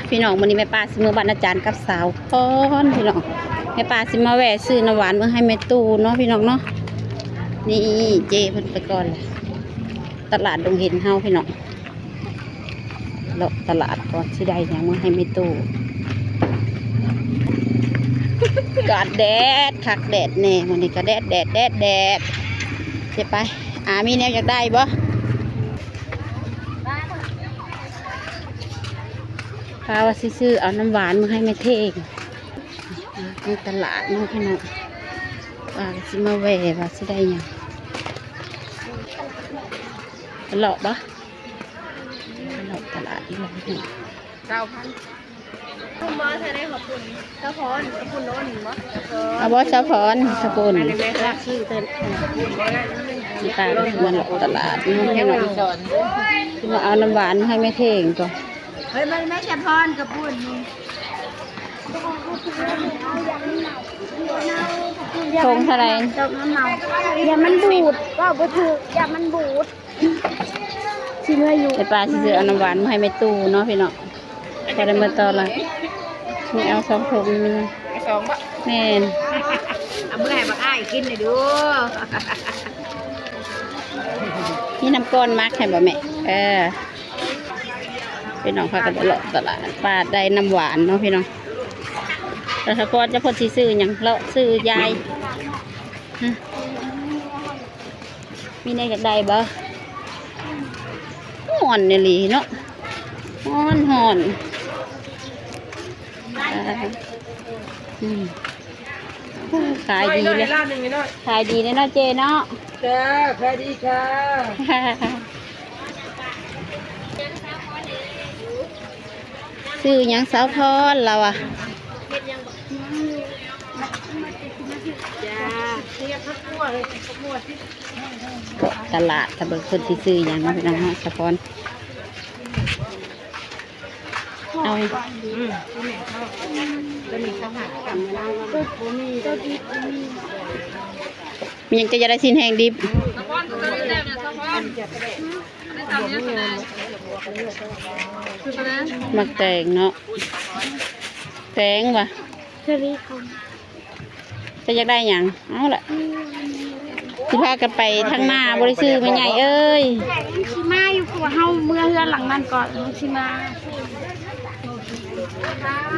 ພີ່ນ້ອງ ມື້ນີ້ແມ່ປ້າຊິເມືອບ້ານອາຈານກັບສາວພອນ ພີ່ນ້ອງ. ແມ່ປ້າຊິມາແວ່ຊື້ນ້ຳຫວານເມືອໃຫ້ແມ່ຕູ້ເນາະ ພີ່ນ້ອງເນາະ. ນີ້ເຈ້ເພິ່ນໄປກ່ອນແຫຼະ ຕະຫຼາດດົງເຫັນເຮົາ ພີ່ນ້ອງ. ເລາະຕະຫຼາດກ່ອນ ຊິໄດ້ຫຍັງມາໃຫ້ແມ່ຕູ້. ກາດແດດ ຄັກແດດແນ່ ມື້ນີ້ກະແດດ ແດດ ແດດ ແດດ. ຊິໄປ ອາ ມີແນວຢາກໄດ້ບໍ່? ພາວ່າຊິຊື້ເອົານ້ຳຫວານມາໃຫ້ແມ່ເທ່ງ ໃນຕະຫຼາດເນາະ ພີ່ນ້ອງ. ວ່າຊິມາແວ່ວ່າຊິໄດ້ຫຍັງ ເລາະບໍ່? ເລາະຕະຫຼາດອີກແລ້ວ ຊາວພັນ ເອົາບໍ່ຊາວພອນ? ຊາວພຸ້ນ ອັນນີ້ແມ່ຄ້າຊື້ເປັນ ຊິພາມາເລາະຕະຫຼາດເນາະ ພີ່ນ້ອງ. ຊິມາເອົານ້ຳຫວານໃຫ້ແມ່ເທ່ງກ່ອນ. ເຮີຍ ມາແມ່ຊາວພອນ ກະປຸ້ນນີ້ ຖົງເທົ່າໃດ? ຢາມັນບູດ ເວົ້າບໍ່ຖືກ ຢ້ານມັນບູດ. ຊິເມືອຢູ່ ໄປປ້າຊິຊື້ເອົານ້ຳຫວານມາໃຫ້ແມ່ຕູ້ເນາະ ພີ່ນ້ອງ. ພໍໄດ້ເມືອຕໍ່ລະ ນີ້ເອົາສອງຖົງນີ້. ເອົາສອງບໍ່? ແມ່ນ ເອົາເມືອໃຫ້ບັກອ້າຍກິນໜ່ອຍດູ. ມີນ້ຳກ້ອນໝັກໃຫ້ບໍ່ແມ່? ເອີ ພີ່ນ້ອງພາກັນໄປເລາະຕະຫຼາດ ປ້າໄດ້ນ້ຳຫວານເນາະ ພີ່ນ້ອງ. ແຕ່ສະກ່ອນຈະເພິ່ນຊິຊື້ຫຍັງ ເລາະຊື້ຢາຍ ຮະ ມີແນວຢາກໄດ້ບໍ່? ຮ້ອນອີ່ຫຼີເນາະ ຮ້ອນ ຮ້ອນ. ອາ ອືມ ຂາຍດີເລີຍ ຂາຍດີເລີຍເນາະເຈ້ເນາະ. ຈ້າ ຂາຍດີຄ່ະ. ຊື້ຫຍັງສາວພອນລາວວ່າ? ເລາະຕະຫຼາດ ຖ້າເບິ່ງເພິ່ນຊິຊື້ຫຍັງເນາະ ພີ່ນ້ອງເນາະ. ສາວພອນ ເອົາ ອືມ ມີຫຍັງຈະຢາກໄດ້? ຊີ້ນແຫ້ງດິບ ໝາກແຕງເນາະ ແຕງວ່າ ເຈຢາກໄດ້ຫຍັງ? ເອົາລະ ຊິພາກັນໄປທາງໜ້າ ບໍ່ໄດ້ຊື້ແມ່ໃຫຍ່ເອີຍ. ຊິມາຢູ່ ເພາະວ່າເຮົາເມືອເຮືອນຫຼັງນັ້ນກ່ອນ ຊິມາ.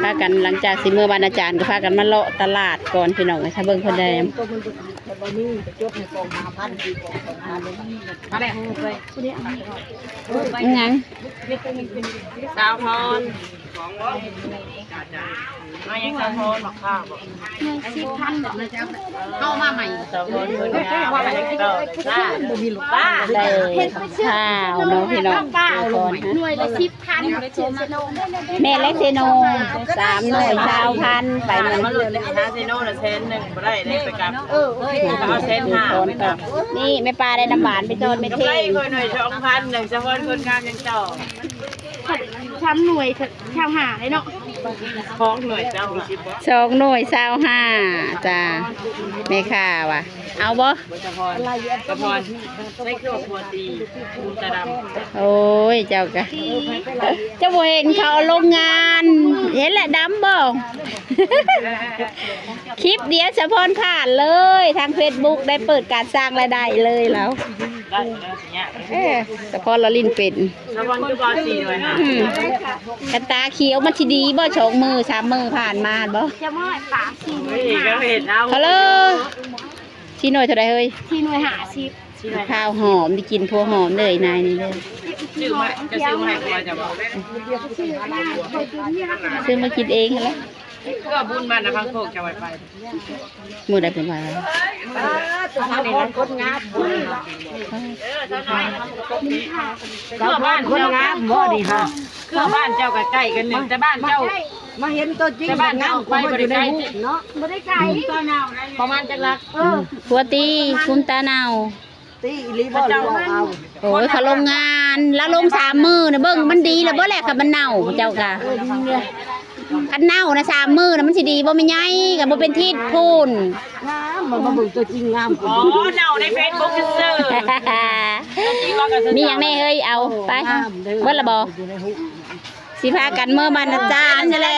ພາກັນ ຫຼັງຈາກຊິເມືອບ້ານອາຈານ ກະພາກັນມາເລາະຕະຫຼາດກ່ອນ ພີ່ນ້ອງເອີຍ. ຖ້າເບິ່ງເພິ່ນໄດ້ ມາແລ້ວ ຫຍັງ? ສາວພອນ ເອົາຫຍັງສາວພອນ? ໝາກພ້າວບໍ່? ໜ່ວຍສິບພັນ ເອົາມາໃໝ່ ສາວພອນເພິ່ນວ່າ ບໍ່ມີລູກຄ້າ ໄດ້ພ້າວເນາະ ພີ່ນ້ອງ. ໜ່ວຍລະສິບພັນ ແມ່ນແລະ ເຊໂນ ສາມໜ່ວຍຊາວພັນ ໄປໝົດ. ເຊໂນລະແສນໜຶ່ງ ບໍ່ໄດ້ເດ້ ໄປກັບ ເອີ ເອົາແສນຫ້າ. ນີ້ແມ່ປ້າໄດ້ນ້ຳຫວານໄປຕ້ອນແມ່ເທ່ງ ໜ່ວຍສອງພັນ ສາວພອນຄົນງາມຍັງເຈົ້າ ສາມໜ່ວຍຊາວຫ້າເດ້ເນາະ ສອງໜ່ວຍຊາວຫ້າ ສອງໜ່ວຍຊາວຫ້າ. ຈ້າ ແມ່ຄ້າວ່າ ເອົາບໍ່? ສາວພອນ ໃສ່ເຄື່ອງຫົວຕີ ຕາດຳ. ໂອ້ຍ ເຈົ້າກະ ເຈົ້າບໍ່ເຫັນເຂົາເອົາລົງງານ ເຫັນແຫຼະ ດຳບໍ່? ຄລິບດຽວສາວພອນພາດເລີຍ ທາງເຟສບຸກໄດ້ເປີດການສ້າງລາຍໄດ້ເລີຍລາວ. ເອີ ສາວພອນລາວຫຼິ້ນເປັນ ສາວພອນຄືບໍ່ສີ່ໜ່ວຍຫາ ອືມ ຄັນຕາຂຽວມັນຊິດີບໍ່? ສອງມື້ສາມມື້ຜ່ານມາບໍ່? ຈະມາປາກສີ່ໜ່ວຍ ເອີຍ ຫາ ເຂົາເລີຍ ສີ່ໜ່ວຍເທົ່າໃດເຮີ້ຍ? ສີ່ໜ່ວຍຫ້າສິບ. ມະພ້າວຫອມ ໄດ້ກິນພົວຫອມເດີ ນາຍນີ້ເດີ. ຊື້ມາ ຈະຊື້ມາໃຫ້ຜົວເຈົ້າບໍ່? ຊື້ມາກິນເອງຫັ້ນແຫຼະ. ເພື່ອບຸນບ້ານນະພັງໂຄກຈະໄວ້ໄປ ມື້ໃດເພິ່ນວ່າ ສາວພອນຄົນງາມ ເອີ ສາວພອນຄົນງາມບໍ່ນີ້ຫະ? ຄືບ້ານເຈົ້າກະໃກ້ກັນໜຶ່ງ ແຕ່ບ້ານເຈົ້າ ມາເຫັນຕົວຈິງ ແຕ່ບ້ານເຈົ້າໄປບໍ່ໄດ້ໄກເນາະ ບໍ່ໄດ້ໄກ ປະມານຈັກຫຼັກ? ເອີ ຜົວຕີ ຄຸມຕາເນົ່າ. ຕິອີ່ຫຼີບໍ່ ຫຼືວ່າເວົ້າ? ໂອ້ຍ ເຂົາລົງງານ ລາວລົງສາມມື້ນະ ເບິ່ງມັນດີແລ້ວບໍ່ແຫຼະ ຄັນມັນເນົ່າ ເຈົ້າກະ ເອີ ດີເລີຍ. ຄັນເນົ່ານະ ສາມມື້ນະ ມັນຊິດີບໍ່ແມ່ໃຫຍ່? ກະບໍ່ເປັນທິດພຸ້ນ ງາມ ມາເບິ່ງຕົວຈິງງາມ. ອໍ ເນົ່າໃນເຟສບຸກຊື່ໆ. ມີຫຍັງແດ່ເຮີ້ຍ? ເອົາໄປ ເບິດລະບໍ່? ຢູ່ໃນຫູ ຊິພາກັນເມືອບ້ານອາຈານນີ້ແຫຼະ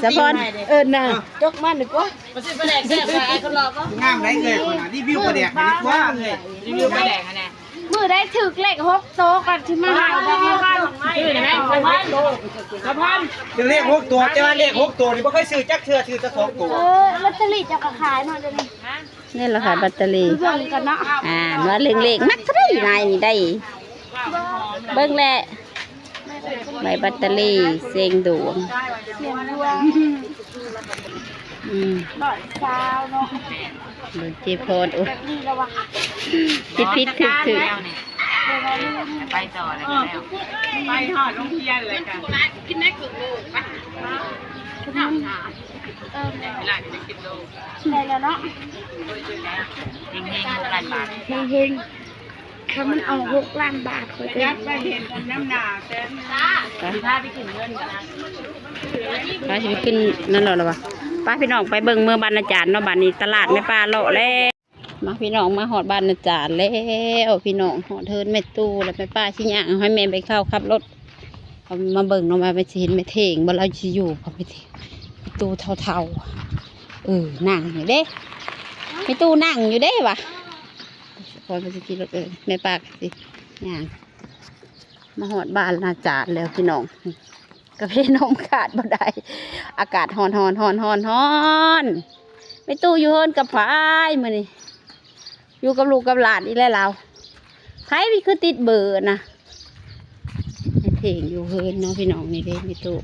ສະພອນ. ເອີ ນະ ຈົກມາດີກວ່າ. ມາຊື້ປາແດກແຊບຫຼາຍ ຄົນຫຼໍ່ບໍ່? ງາມໄດ໋ເອື້ອຍ ຄົນນະ ຣີວິວປາແດກໃຫ້ດີກວ່າເອື້ອຍ. ຣີວິວປາແດກຫັ້ນນະ. ມື້ໃດຖືກເລກຫົກໂຕກໍຊິມາໃຫ້ດອກ. ຊື້ໄດ້ໄໝ? ສະພອນ ສະພອນ ຖືກເລກຫົກໂຕ ແຕ່ວ່າເລກຫົກໂຕນີ້ບໍ່ເຄີຍຊື້ຈັກເທື່ອ ຊື້ແຕ່ສອງໂຕ. ເອີ ລອດເຕີຣີເຈົ້າກໍຂາຍເນາະດຽວນີ້. ນີ້ລະຂາຍລອດເຕີຣີ ເບິ່ງກັນເນາະ. ອ່າ ວ່າເລື່ອງເລກມັກເທົ່າໃດນາຍນີ້ໄດ້ ເບິ່ງແຫຼະ ໃບລອດເຕີຣີ ສ່ຽງດວງ ສ່ຽງດວງ. ອືມ ຮ້ອຍຊາວເນາະ. ເບິ່ງເຈພອນ ໂອ້ ແບບນີ້ລະວະ ຜິດໆ ຖືກໆ. ໄປຕໍ່ແລ້ວ ໄປຮອດໂຮງຮຽນແລ້ວກະກິນໄດ້ເຄິ່ງໂລ ໄປ ເອີ ເວລາກິນໄດ້ກິນໂລ ໄດ້ແລ້ວເນາະ. ເຮງໆ ຫົກລ້ານບາດ ເຮງໆ. ຄັນມັນອອກຫົກລ້ານບາດ ຂ້ອຍຈະ ໄປເຫັນນຳໜ້າແຕ່ ຊິພາໄປຂຶ້ນເຮືອນກັນນະ ພາຊິໄປຂຶ້ນນັ້ນແລ້ວລະວະ. ໄປພີ່ນ້ອງ ໄປເບິ່ງເມືອບ້ານອາຈານເນາະ. ບາດນີ້ຕະຫຼາດແມ່ປ້າເລາະແລ້ວ. ມາພີ່ນ້ອງ ມາຮອດບ້ານອາຈານແລ້ວພີ່ນ້ອງ ຮອດເຮືອນແມ່ຕູ້ແລ້ວ. ແມ່ປ້າຊິຍ່າງໃຫ້ແມ່ໃບເຂົ້າຂັບລົດ ເຮົາມາເບິ່ງເນາະວ່າແມ່ຊິເຫັນແມ່ເທ່ງບໍ່ ລາວຊິຢູ່ບໍ່. ແມ່ຕູ້ເຖົ້າໆ ເອີ ນັ່ງຢູ່ເດ້ ແມ່ຕູ້ນັ່ງຢູ່ເດ້ວະ. ສະພອນເພິ່ນຊິຂີ່ລົດ ເອີ ແມ່ປ້າກໍຊິຍ່າງມາຮອດບ້ານອາຈານແລ້ວພີ່ນ້ອງ. ກາເຟນົມຂາດບໍ່ໄດ້ ອາກາດຮ້ອນໆ ແມ່ຕູ້ຢູ່ເຮືອນກັບໃຜມື້ນີ້? ຢູ່ກັບລູກກັບຫຼານອີກແລ້ວລາວ. ໃຜຄືຕິດເບີນະ? ແມ່ເທ່ງຢູ່ເຮືອນເນາະພີ່ນ້ອງ. ນີ້ເດ້ແມ່ຕູ້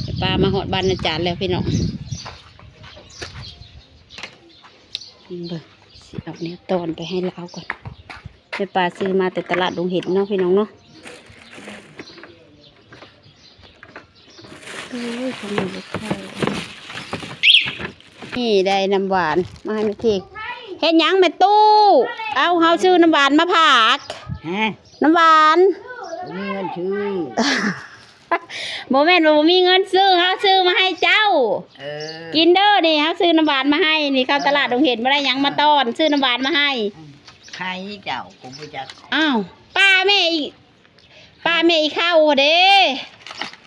ແມ່ປ້າມາຮອດບ້ານອາຈານແລ້ວພີ່ນ້ອງ. ເບິ່ງ ຊິເອົາແນວຕ້ອນໄປໃຫ້ລາວກ່ອນ. ແມ່ປ້າຊື້ມາແຕ່ຕະຫຼາດດົງເຫັນເນາະພີ່ນ້ອງເນາະ. ໂອ້ຍ ຂະໜົມເລັກໄທ ນີ້ໄດ້ນ້ຳຫວານມາໃຫ້ແມ່ເທ່ງ. ເຮັດຫຍັງແມ່ຕູ້? ເອົ້າ ເຮົາຊື້ນ້ຳຫວານມາຝາກ. ຮະ? ນ້ຳຫວານ ບໍ່ມີເງິນຊື້. ບໍ່ແມ່ນວ່າບໍ່ມີເງິນຊື້ ເຮົາຊື້ມາໃຫ້ເຈົ້າ. ເອີ ກິນເດີ ນີ້ ເຮົາຊື້ນ້ຳຫວານມາໃຫ້. ນີ້ ເຂົ້າຕະຫຼາດດົງເຫັນ ບໍ່ໄດ້ຫຍັງມາຕ້ອນ ຊື້ນ້ຳຫວານມາໃຫ້. ໃຜເຈົ້າ ກູບໍ່ຈັກ. ອ້າວ ປ້າແມ່ອີ ປ້າແມ່ອີເຂົ້າເດ້.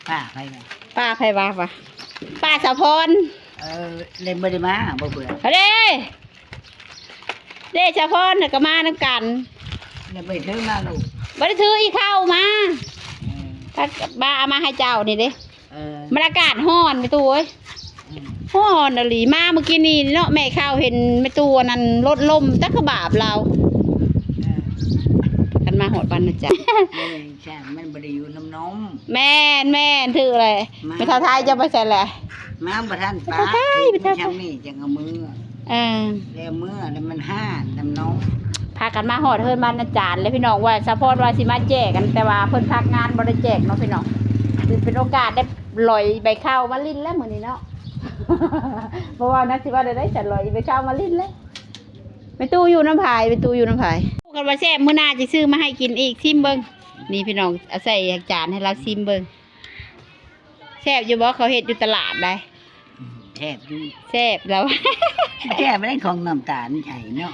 ປ້າໃຜນະ? ປ້າໃຜວະ ປ້າສາວພອນ. ເອີ ເລີຍບໍ່ໄດ້ມາ ບໍ່ເບື່ອເດ້. ເດ້ ສາວພອນກໍມານຳກັນ. ແລ້ວໄປຖືມາລູກ? ບໍ່ໄດ້ຖືອີເຂົ້າມາ. ເອີ ປ້າເອົາມາໃຫ້ເຈົ້ານີ້ເດ້. ເອີ ມັນອາກາດຮ້ອນແມ່ຕູ້ເອີຍ. ອືມ ຮ້ອນອີ່ຫຼີ. ມາມື້ກີ້ນີ້ເນາະ ແມ່ເຂົ້າເຫັນແມ່ຕູ້ອັນນັ້ນລົດລົ້ມ ຈັກຄືບາບລາວ. ເອີ ຄັນມາຮອດບ້ານນະຈະ ມັນບໍ່ໄດ້ຢູ່ນຳນົມ. ແມ່ນໆ ຖືກເລີຍ. ແມ່ເຖົ້າໄທເຈົ້າໄປໃສແຫຼະ? ມາບໍ່ທັນປານ ແມ່ເຖົ້າໄທ ແມ່ເຖົ້າໄທ ແມ່ທຳນີ້ຈັ່ງເອົາມື. ເອີ ແລ້ວເມືອແລ້ວມັນຮ້ານນຳນ້ອງ. ພາກັນມາຮອດເຮືອນບ້ານນາຈານແລ້ວພີ່ນ້ອງ ວ່າສາວພອນວ່າຊິມາແຈກກັນ ແຕ່ວ່າເພິ່ນພັກງານບໍ່ໄດ້ແຈກເນາະພີ່ນ້ອງ. ຖືເປັນໂອກາດໄດ້ຫຼອຍໃບເຂົ້າມາຫຼິ້ນແລ້ວມື້ນີ້ເນາະ. ບໍ່ເວົ້ານະ ຊິວ່າແນວໃດ ສະຫຼອຍໃບເຂົ້າມາຫຼິ້ນແລ້ວ. ແມ່ຕູ້ຢູ່ນຳໃຜ? ແມ່ຕູ້ຢູ່ນຳໃຜ? ຄັນວ່າແຊບ ມື້ໜ້າຊິຊື້ມາໃຫ້ກິນອີກ. ຊີມເບິ່ງ ນີ້ພີ່ນ້ອງ ເອົາໃສ່ຈານໃຫ້ລາວຊີມເບິ່ງ. ແຊບຢູ່ບໍ່? ເຂົາເຮັດຢູ່ຕະຫຼາດໃດ. ແຊບຢູ່. ແຊບແລ້ວ. ແຊບແລ້ວ ຂອງນ້ຳຕານໃສ່ເນາະ.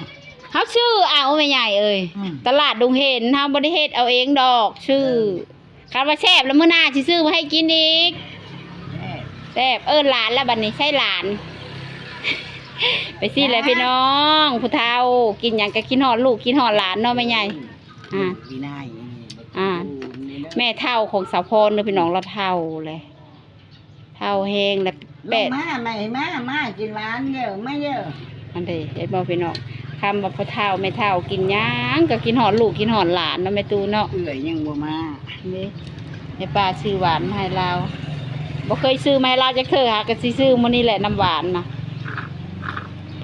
ເຮົາຊື້ເອົາແມ່ໃຫຍ່ເອີຍ. ອືມ ຕະຫຼາດດົງເຫັນ ເຮົາບໍ່ໄດ້ເຮັດເອົາເອງດອກ ຊື້. ເອີ ຄັນວ່າແຊບແລ້ວ ມື້ໜ້າຊິຊື້ມາໃຫ້ກິນອີກ. ແຊບ ແຊບ. ເອີ້ນຫຼານແລ້ວບັດນີ້ ໃຊ້ຫຼານ. ໄປຊີ້ແຫຼະພີ່ນ້ອງ ຜູ້ເຖົ້າ ກິນຫຍັງກໍຄິດຮອດລູກ ຄິດຮອດຫຼານເນາະແມ່ໃຫຍ່. ອືມ ອ່າ ແມ່ເຖົ້າຂອງສາວພອນເດີພີ່ນ້ອງ ລາວເຖົ້າແຫຼະ ເຖົ້າແຮງແລ້ວ. ແປດ ມາ ມາ ມາ ມາກິນຫຼານເດີ ມາເດີ. ອັນເດ ເຫັນບໍ່ພີ່ນ້ອງ ຄຳວ່າພໍ່ເຖົ້າແມ່ເຖົ້າ ກິນຫຍັງກໍຄິດຮອດລູກ ຄິດຮອດຫຼານເນາະ ແມ່ຕູ້ເນາະ. ເອື້ອຍຍັງບໍ່ມາ. ນີ້ ແມ່ປ້າຊື້ຫວານມາໃຫ້ລາວ ບໍ່ເຄີຍຊື້ມາໃຫ້ລາວຈັກເທື່ອ ຫາກໍຊິຊື້ມື້ນີ້ແຫຼະ ນ້ຳຫວານນະ.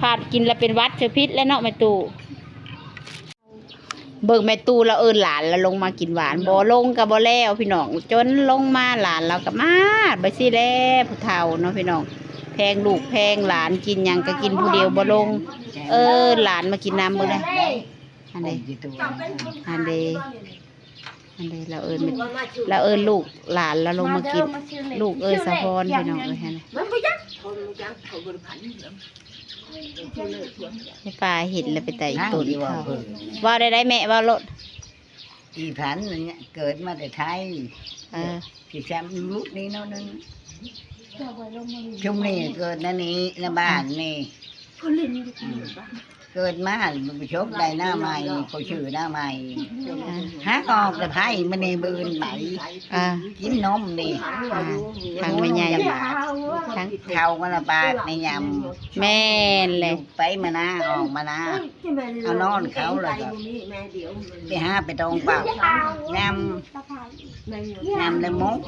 ພາດກິນແລ້ວເປັນຫວັດ ເທື່ອຜິດແລ້ວເນາະແມ່ຕູ້. ເບິ່ງແມ່ຕູ້ລາວເອີ້ນຫຼານລາວລົງມາກິນຫວານ ບໍ່ລົງກໍບໍ່ແລ້ວພີ່ນ້ອງ ຈົນລົງມາຫຼານລາວກໍມາ. ໄປຊີ້ແຫຼະຜູ້ເຖົ້າເນາະພີ່ນ້ອງ ແພງລູກແພງຫຼານ ກິນຫຍັງກໍກິນຜູ້ດຽວບໍ່ລົງ. ເອີ້ນຫຼານມາກິນນຳເບິ່ງເດີ. ອັນເດ ອັນເດ ອັນເດ ລາວເອີ້ນ ລາວເອີ້ນລູກຫຼານລາວລົງມາກິນ. ລູກເອີ້ນສາວພອນພີ່ນ້ອງເອີຍ ຫັ້ນ. ໃຫ້ປ້າເຫັນແລ້ວໄປໄຕ່ຕົ້ນເຂົາ. ເວົ້າໄດ້ໄດ໋ແມ່ ເວົ້າໂລດ. ອີ່ຜັນເກີດມາແຕ່ໄທ. ເອີ ສິບສາມລູກນີ້ເນາະ ນັ້ນ ຊຸມນີ້ເກີດໃນນີ້ ໃນບ້ານນີ້ ເກີດມາບໍ່ສົບໄດ້ໜ້າໃໝ່ ບໍ່ຊື່ໜ້າໃໝ່ ຫາກອອກແຕ່ໄພມື້ນີ້ ມື້ອື່ນໄປ ອ່າ ກິນນົມນີ້ ອ່າ ທາງແມ່ໃຫຍ່ ທາງເຂົາກໍລະບາດໃນຍາມ ແມ່ນແຫຼະ ໄປມານາ ອອກມານາ ເອົານອນເຂົາ ແລ້ວກໍໄປຫາໄປຕອງເປົ້າ ຍາມ ຍາມລະມົກ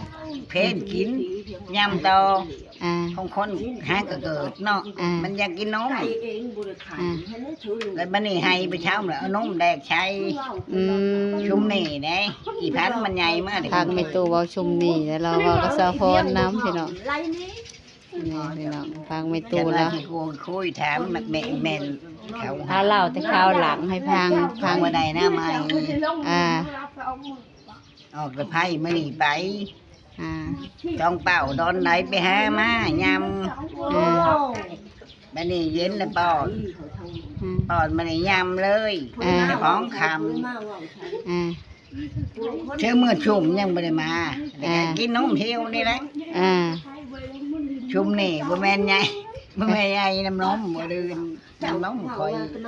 ເພນກິນ ຍາມຕໍ່ ອ່າ ຂອງຄົນຫາກໍເກີດເນາະ ອ່າ ມັນຢາກກິນນົມ ອ່າ ແລ້ວບັດນີ້ໄຫ້ໄປເຊົ້າ ແລ້ວເອົານົມແດກໃສ່ ອືມ ຊຸມນີ້ເດ້ ອີ່ພັນມັນໃຫຍ່ມາ ທາງແມ່ຕູ້ເວົ້າຊຸມນີ້ ແລ້ວລາວເວົ້າກັບສາວພອນນຳ ພີ່ນ້ອງ ນີ້ພີ່ນ້ອງ ທາງແມ່ຕູ້ລາວ ຄຸຍຖາມແມ່ ແມ່ເຂົາ ເລົ່າແຕ່ຄາວຫຼັງໃຫ້ຟັງ ຟັງບໍ່ໄດ້ນະໃໝ່ ອ່າ ອອກແຕ່ໄພມື້ນີ້ໄປ ອ່າ ຕ້ອງເປົ້າດອນໃດໄປຫາມາຍາມ ອ່າ ບັດນີ້ເຢັນແລ້ວປ້ອນ ອືມ ປ້ອນບັດນີ້ຍາມເລີຍ ອ່າ ຂອງຄ່ຳ ອ່າ ເທື່ອມື້ຊຸມຍັງບໍ່ໄດ້ມາ ອ່າ ກິນນົມຮຽວນີ້ແຫຼະ ອ່າ ຊຸມນີ້ບໍ່ແມ່ນໃຫຍ່ ບໍ່ແມ່ນໃຫຍ່ນຳນົມ ບໍ່ດື່ມ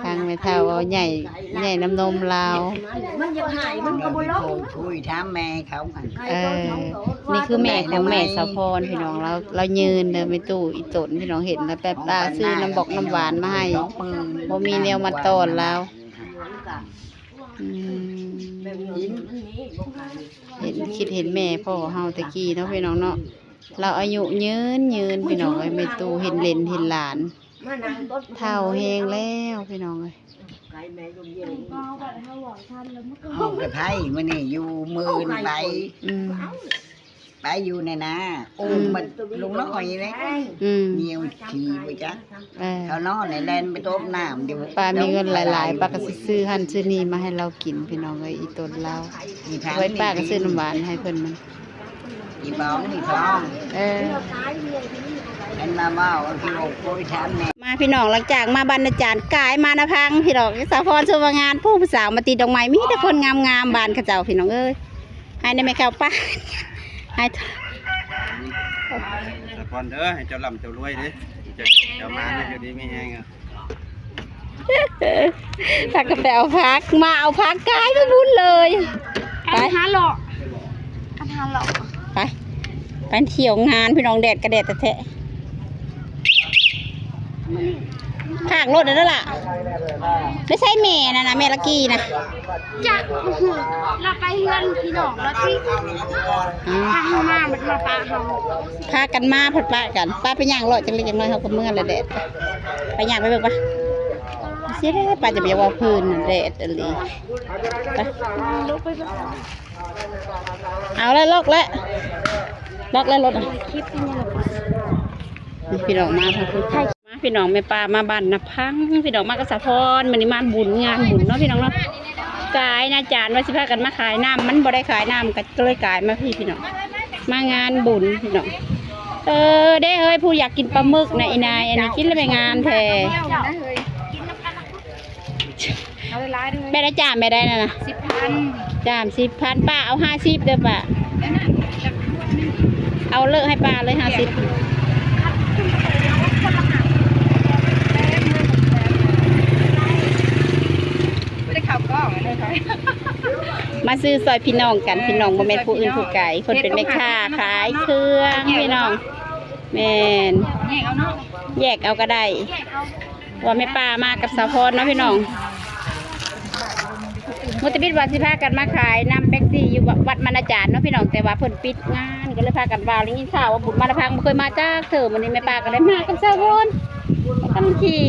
ທາງແມ່ເຖົ້າເວົ້າໃຫຍ່ ໃຫຍ່ນຳນົມລາວ ມັນຢາກຫາຍມັນກໍບໍ່ລົງ ຄຸຍຖາມແມ່ເຂົາ ເອີ ນີ້ຄືແມ່ຂອງແມ່ສາວພອນ ພີ່ນ້ອງ ລາວ ລາວຍືນເດີ ແມ່ຕູ້ອີ່ຕົນ ພີ່ນ້ອງ ເຫັນແລ້ວແປບຕາ ຊື້ນ້ຳບອກນ້ຳຫວານມາໃຫ້ ບໍ່ມີແນວມາຕ້ອນລາວ ອືມ ເຫັນ ຄິດເຫັນແມ່ພໍ່ເຮົາແຕ່ກີ້ເນາະ ພີ່ນ້ອງເນາະ ລາວອາຍຸຍືນໆ ພີ່ນ້ອງເອີຍ ແມ່ຕູ້ເຫັນເຫຼັນເຫັນຫຼານ ເຖົ້າແຮງແລ້ວພີ່ນ້ອງເອີຍ ເອົາແຕ່ໄພມື້ນີ້ຢູ່ ມື້ອື່ນໄປ ອືມ ໄປຢູ່ໃນນາ ໂອ້ ອືມ ມັນລຸງນ້ອຍເດ້ ອືມ ໜຽວຂີ້ບໍ່ຈັກ ເອີ ເຂົານອນໃນແລ່ນໄປຕົບນ້ຳຢູ່ ປ້າມີເງິນຫຼາຍໆ ປ້າກໍຊິຊື້ຫັ້ນຊື້ນີ້ມາໃຫ້ລາວກິນ ພີ່ນ້ອງເອີຍ ອີ່ຕົນລາວ ໄວ້ປ້າກໍຊື້ນ້ຳຫວານໃຫ້ເພິ່ນມັນ ອີ່ບອງ ອີ່ບອງ ເອີ ເຫັນມາເວົ້າທີ່ໂອ້ໂກຍ ຖາມແນ່ ມາພີ່ນ້ອງ ຫຼັງຈາກມາບ້ານອາຈານ ກາຍມານາພັງ ພີ່ນ້ອງ ສາວພອນ ສຸມາງານ ຜູ້ສາວມາຕິດດອກໄມ້ ມີແຕ່ຄົນງາມໆ ບ້ານເຂົາເຈົ້າ ພີ່ນ້ອງເອີຍ ໃຫ້ນະແມ່ເຂົ້າປ່າ ໃຫ້ ສາວພອນເດີ ໃຫ້ເຈົ້າລ່ຳເຈົ້າລວຍເດີ ເຈົ້າ ເຈົ້າມານ ຢູ່ດີມີແຮງ ພາກັນໄປເອົາຜັກ ມາເອົາຜັກກາຍມາບຸນເລີຍ ໄປ ອັນຫາເລາະ ອັນຫາເລາະ ໄປ ໄປທ່ຽວງານ ພີ່ນ້ອງ ແດດກໍແດດແທ້ໆ ພາກລົດນັ້ນລະ ໄປໃສແມ່ນັ້ນນະ ແມ່ລະກີ້ນະ ຈັກ ລາວໄປເຮືອນພີ່ນ້ອງລາວຕິ ອືມ ພາເຮົາມາ ມັນມາປະເຮົາ ພາກັນມາ ພັດປະກັນ ປະໄປຍ່າງເລາະຈັກເລັກຈັກນ້ອຍ ເຮົາກໍເມືອແລ້ວແດດ ໄປຍ່າງໄປເບິ່ງປະ ເສຍແດ່ ປາຈະບໍ່ຢາກເວົ້າພື້ນ ແດດອີ່ຫຼີ ໄປ ເອົາແລ້ວ ລັອກແລ້ວ ລັອກແລ້ວລົດ ນີ້ພີ່ນ້ອງມາ ມາພີ່ນ້ອງ ແມ່ປ້າມາບ້ານນາພັງ ພີ່ນ້ອງມາກັບສາວພອນ ມື້ນີ້ມາບຸນ ງານບຸນເນາະ ພີ່ນ້ອງເນາະ ກາຍນາຈານວ່າຊິພາກັນມາຂາຍນ້ຳ ມັນບໍ່ໄດ້ຂາຍນ້ຳ ກໍເລີຍກາຍມາພີ້ ພີ່ນ້ອງ ມາງານບຸນ ພີ່ນ້ອງ ເອີ ເດ້ເຮີ້ຍ ຜູ້ຢາກກິນປາໝຶກນະ ອີນາຍ ອັນນີ້ກິນແລ້ວແມ່ງາມແທ້ ເອົາຫຼາຍໆເດີ ແມ່ໄດ້ຈາມແມ່ໄດ້ນະ ສິບພັນ ຈາມສິບພັນ ປ້າເອົາຫ້າສິບເດີປ້າ ເອົາເລີກໃຫ້ປ້າເລີຍຫ້າສິບ ບໍ່ໄດ້ເຂົ້າກ້ອງເລີຍ ມາຊື້ຊ່ອຍພີ່ນ້ອງກັນ ພີ່ນ້ອງ ບໍ່ແມ່ນຜູ້ອື່ນຜູ້ໄກ ເພິ່ນເປັນແມ່ຄ້າຂາຍເຄື່ອງ ພີ່ນ້ອງ ແມ່ນ ແຍກເອົາເນາະ ແຍກເອົາກໍໄດ້ ແຍກເອົາ ວ່າແມ່ປ້າມາກັບສາວພອນເນາະ ພີ່ນ້ອງ ມື້ຕະບິດວ່າຊິພາກັນມາຂາຍນ້ຳເປັບຊີຢູ່ວັດມານາຈານເນາະ ພີ່ນ້ອງ ແຕ່ວ່າເພິ່ນປິດງານ ກໍເລີຍພາກັນວ່າ ໄດ້ຍິນຂ່າວວ່າບຸນມານາພັງ ບໍ່ເຄີຍມາຈັກເທື່ອ ມື້ນີ້ແມ່ປ້າກໍເລີຍມາກັບສາວພອນ ພາກັນຂີ່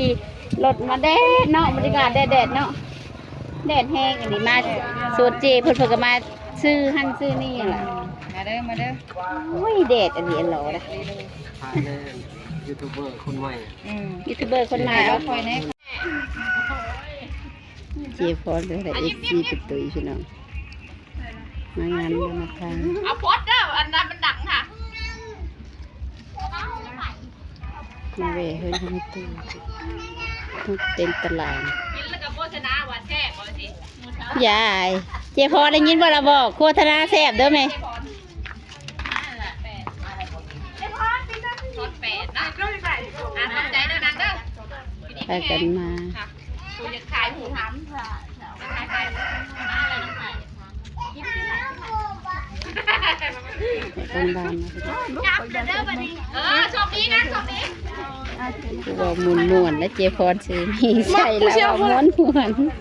ລົດມາ ແດດເນາະ ບັນຍາກາດແດດໆເນາະ ແດດແຮງອີ່ຫຼີ ມາສວນເຈເພິ່ນ ເພິ່ນກໍມາຊື້ຫັ້ນຊື້ນີ້ແຫຼະ ມາເດີ ມາເດີ ໂອ້ຍ ແດດອີ່ຫຼີ ອີ່ຫຼໍນະ ພາແນ່ ຢູທູບເບີຄົນໃໝ່ ອືມ ຢູທູບເບີຄົນໃໝ່ ເອົາຂ້ອຍແນ່ ເຈພອນເດີ ເອັຟຊີ ເປັນຕຸ້ຍ ພີ່ນ້ອງ ມາງານນາພັງ ເອົາໂພສເດີ ອັນນັ້ນມັນດັງຫະ ມາແວ່ເຮືອນຂອງຕູ້ ເຕັມຕະຫຼາດ ກິນແລ້ວກໍໂຄສະນາວ່າແຊບ ວ່າຊິ ຍາຍ ເຈພອນ ໄດ້ຍິນບໍ່ລະບອກ ໂຄສະນາແຊບເດີແມ່ ເຈພອນ ເ ພາກັນມາ อยากขายหมูทำ ບ້ານໆ จับเด้อบัดนี้ เออโชคดีนะโชคดี ຜູ້ເວົ້າມ່ວນໆ ແລະ ເຈພອນຊື່ມີໃສ່ລະເວົ້າມ່ວນໆ.